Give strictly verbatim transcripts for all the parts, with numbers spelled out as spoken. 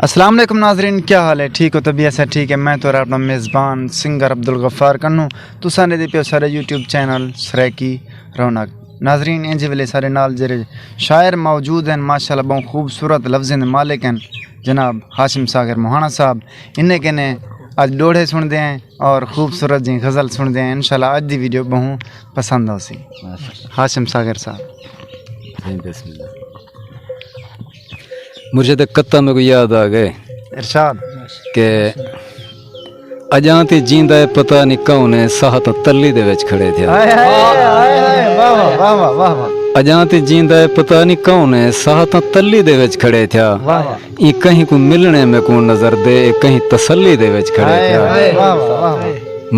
السلام علیکم ناظرین، کیا حال ہے؟ ٹھیک ہو؟ طبیعت سے ٹھیک ہے؟ میں تو اپنا میزبان سنگر عبدالغفار کنوں، تساں نے دے پیو سارے یوٹیوب چینل سرائیکی رونق۔ ناظرین، انج ویلے سارے نال جڑے شاعر موجود ہیں، ماشاءاللہ بہت خوبصورت لفظیں دے مالک ہیں، جناب ہاشم ساغر مہانا صاحب۔ انہیں کنے اج ڈوڑھے سن دے ہیں اور خوبصورت جی غزل سن دے ہیں۔ انشاءاللہ اج دی ویڈیو بہت پسند ہو سی۔ ہاشم ساغر صاحب۔ جی، بسم اللہ۔ مرشد قطع میکوں یاد آ گئے۔ ارشاد۔ کہ اجاں تے جیندا ہے پتہ نہیں کون ہے، ساہ تاں تلی دے وچ کھڑے تھیا۔ ہائے ہائے ہائے ہائے، واہ واہ، واہ واہ، واہ واہ۔ اجاں تے جیندا ہے پتہ نہیں کون ہے، ساہ تاں تلی دے وچ کھڑے تھیا۔ واہ واہ۔ ایں کہیں کوں ملݨے میکوں نظر دے، اے کہیں تسلی دے وچ کھڑے ہائے تھیا۔ ہائے، واہ واہ، واہ واہ۔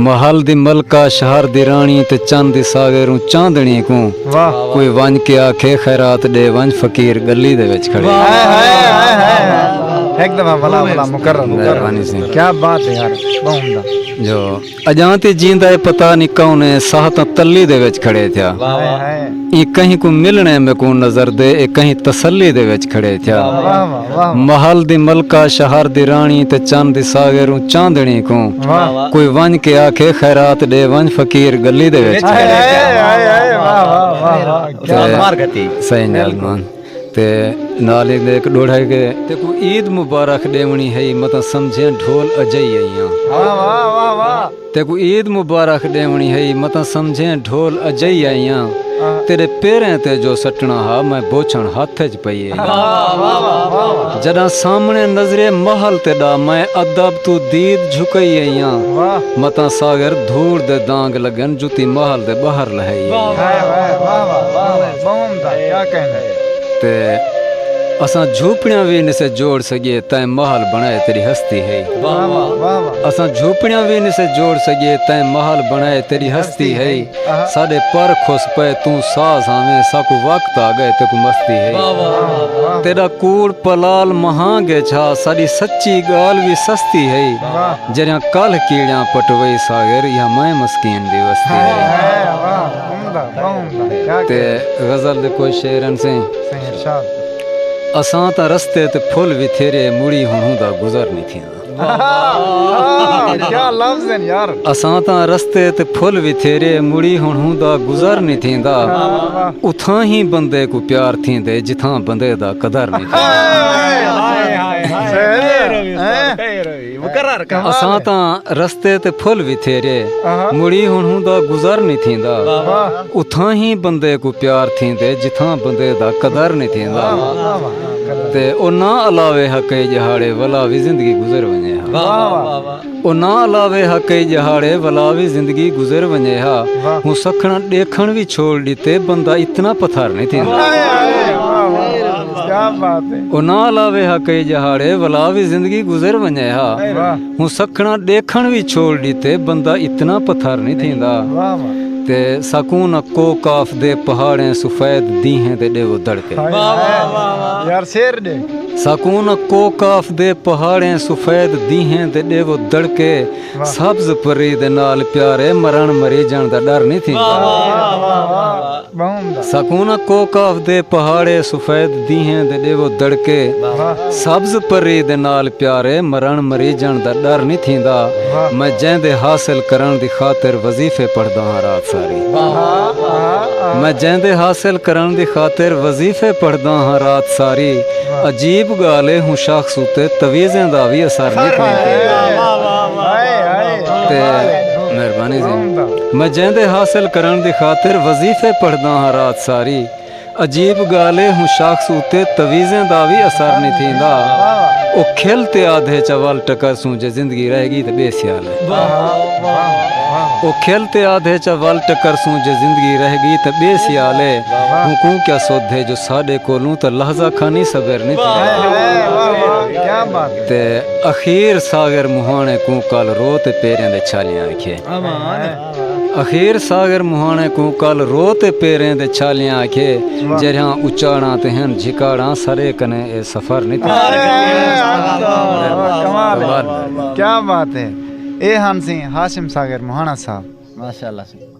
محل دی ملکہ، شہر دی راݨی تے چن دی ساغر اوں چاندݨی کوں۔ واہ۔ کوئی ونڄ کے آکھے خیرات ݙے ونڄ، فقیر ڳلی دے وچ کھڑے۔ ہائے ہائے ہائے ہائے۔ ہک دفعہ ولا ولا مکرر، مکرر۔ مہربانی سئیں۔ کیا بات ہے یار، بہت عمدہ۔ جو اجاں تے جیندا ہے پتہ نہیں کون ہے، ساہ تاں تلی دے وچ کھڑے تھیا۔ ہائے ہائے۔ ایں کہیں کوں ملݨے میکوں نظر دے، اے کہیں تسلی دے وچ کھڑے تھیا۔ واہ واہ، واہ واہ۔ محل دی ملکہ، شہر دی راݨی تے چن دی ساغر اوں چاندݨی کوں۔ واہ۔ کوئی ونڄ کے آکھے خیرات ݙے ونڄ، فقیر ڳلی دے وچ کھڑے۔ ہائے ہائے ہائے، واہ واہ، واہ واہ۔ کیا تے مار گھتی۔ صحیح نیاز مان۔ تے نال ہی دے ہک ݙوہڑا ہے کہ تیکوں عید مبارک ݙیوݨی ہئی، متاں سمجھیں ڈھول اجئی آئیاں۔ واہ واہ، واہ واہ۔ تیکوں عید مبارک ݙیوݨی ہئی، متاں سمجھیں ڈھول اجئی آئیاں۔ آہ۔ تیݙے پیریں تے جو سٹݨا ہا، میں بوچھݨ ہتھ اچ پئی آئیاں۔ واہ واہ، واہ واہ۔ جݙاں سامݨے نظرے محل تیݙا، میں ادب توں دید جھکئی آئیاں۔ واہ۔ متاں ساغر دھوڑ دے دانگ لڳن، جتی محل دے ٻاہر لہائی آئیاں۔ واہ واہ، واہ واہ، واہ واہ، بہت عمدہ، کیا کہنا ہے۔ تے اساں جھوپڑیاں وی نسے جوڑ سڳیے، تیں محل بݨائے تیݙی ہستی ہئی۔ واہ واہ، واہ واہ۔ اساں جھوپڑیاں وی نسے جوڑ سڳیے، تیں محل بݨائے تیݙی ہستی ہئی۔ آہا۔ ساݙے پر کھس پئے، توں ساز آویں، ساکوں وقت آ ڳئے، تیکوں مستی ہئی۔ واہ واہ، واہ واہ۔ تیݙا کوڑ پلال مہانگ اچ ہا، ساݙی سچی ڳالھ وی سستی ہئی۔ واہ۔ جیڑھیاں کلھ کیڑیاں پٹوئی ساغر، ایہا میں مسکین دی وستی ہئی۔ واہ واہ، عمدہ، بہت عمدہ، کیا تے کہنا۔ غزل دے کجھ شعر ہن سئیں۔ سئیں ارشاد۔ اساں تاں رستے تے پھل وتھیرے، مڑی ہݨ ہوندا گزر نہیں تھیندا۔ واہ، کیا لفظ ہن یار۔ اساں تاں رستے تے پھل وتھیرے، مڑی ہݨ ہوندا گزر نہیں تھیندا۔ واہ، واہ۔ اتھاں ہی بندے کوں پیار تھیندے، جتھاں بندے دا قدر نہیں تھیندا۔ ہائے، ہائے، ہائے، ہائے۔ صحیح ہے۔ خیر ہوئی استاد، ہیں؟ خیر ہوئی۔ مقرر کر۔ اساں تاں رستے تے پھل وتھیرے، آہا۔ مڑی ہݨ ہوندا گزر نہیں تھیندا۔ واہ، واہ۔ اتھاں ہی بندے کوں پیار تھیندے، جتھاں بندے دا قدر نہیں تھیندا۔ واہ، واہ، واہ۔ تے او نہ الاوے ہا کئی ڄہاڑے، ولا وی زندگی گزر ونڄے ہا۔ واہ، واہ، واہ، واہ۔ او نہ الاوے ہا کئی ڄہاڑے، ولا وی زندگی گزر ونڄے ہا۔ واہ۔ ہوں سکھݨ ݙیکھݨ وی چھوڑ ݙتے، بندہ اتنا پتھر نہیں تھیندا۔ واہ، واہ، واہ، واہ۔ کیا بات ہے۔ او نہ الاوے ہا کئی ڄہاڑے، ولا وی زندگی گزر ونڄے ہا۔ واہ۔ ہوں سکھݨا ݙیکھݨ وی چھوڑ ݙتے، بندہ اتنا پتھر نہیں تھیندا۔ واہ واہ۔ تے ساکوں نہ کوہ قاف دے پہاڑیں سفید ݙینہیں دے ݙیوو دڑکے۔ ہائے واہ واہ ہائے۔ واہ واہ۔ یار شعر ݙے۔ ساکوں نہ کوہ قاف دے پہاڑیں سفید ݙینہیں دے ݙیوو دڑکے۔ واہ۔ سبز پری دے نال پیارے، مرݨ مریجݨ دا ݙر نہیں تھیندا۔ واہ واہ واہ واہ۔ بہت عمدہ۔ ساکوں نہ کوہ قاف دے پہاڑے سفید ݙینہیں دے ݙیوو دڑکے۔ واہ۔ سبز پری دے نال پیارے، مرݨ مریجݨ دا ݙر نہیں تھیندا۔ واہ۔ میں جیندے حاصل کرݨ دی خاطر وظیفے پڑھدا ہاں رات ساری۔ واہ، واہ، واہ۔ میں جیندے حاصل کرݨ دی خاطر وظیفے پڑھدا ہاں رات ساری۔ واہ۔ عجیب ڳالھ ہے، ہوں شخص اتے تویزیں دا وی اثر نہیں پیندا۔ واہ، واہ، واہ، واہ۔ ہائے، ہائے۔ تے مہربانی جی۔ عمدہ۔ میں جیندے حاصل کرݨ دی خاطر وظیفے پڑھدا ہاں رات ساری۔ عجیب ڳالھ ہے، ہوں شخص اتے تویزیں دا وی اثر نہیں تھیندا۔ واہ، واہ۔ او کھل تے آدھے چا ول ٹکرسوں، جے زندگی رہ ڳئی تے ٻے سیال ہے۔ واہ، واہ، واہ۔ او کھل تے آدھے چا ول ٹکرسوں، جے زندگی رہ ڳئی تے ٻے سیال ہے۔ واہ۔ ہوں کوں کیا سدھ ہے جو ساݙے کولوں تاں لحظہ کھانی صبر نہیں تھیندا۔ واہ، واہ، واہ، واہ، کیا بات ہے۔ تے اخیر ساغر مہاݨے کوں کل رو تے پیریں دے چھالیاں آکھے۔ امان۔ اخیر ساغر مہاݨے کوں کل رو تے پیریں دے چھالیاں آکھے۔ واہ۔ جیڑھیاں اچاڑاں تے ہن جھکاڑاں، سرے کنے اے سفر نہیں تھیندا۔ واہ، واہ، واہ، کمال ہے۔ کمال۔ کیا بات ہے۔ اے ہن سئیں ہاشم ساغر مہاݨا صاحب۔ ماشاءاللہ سئیں۔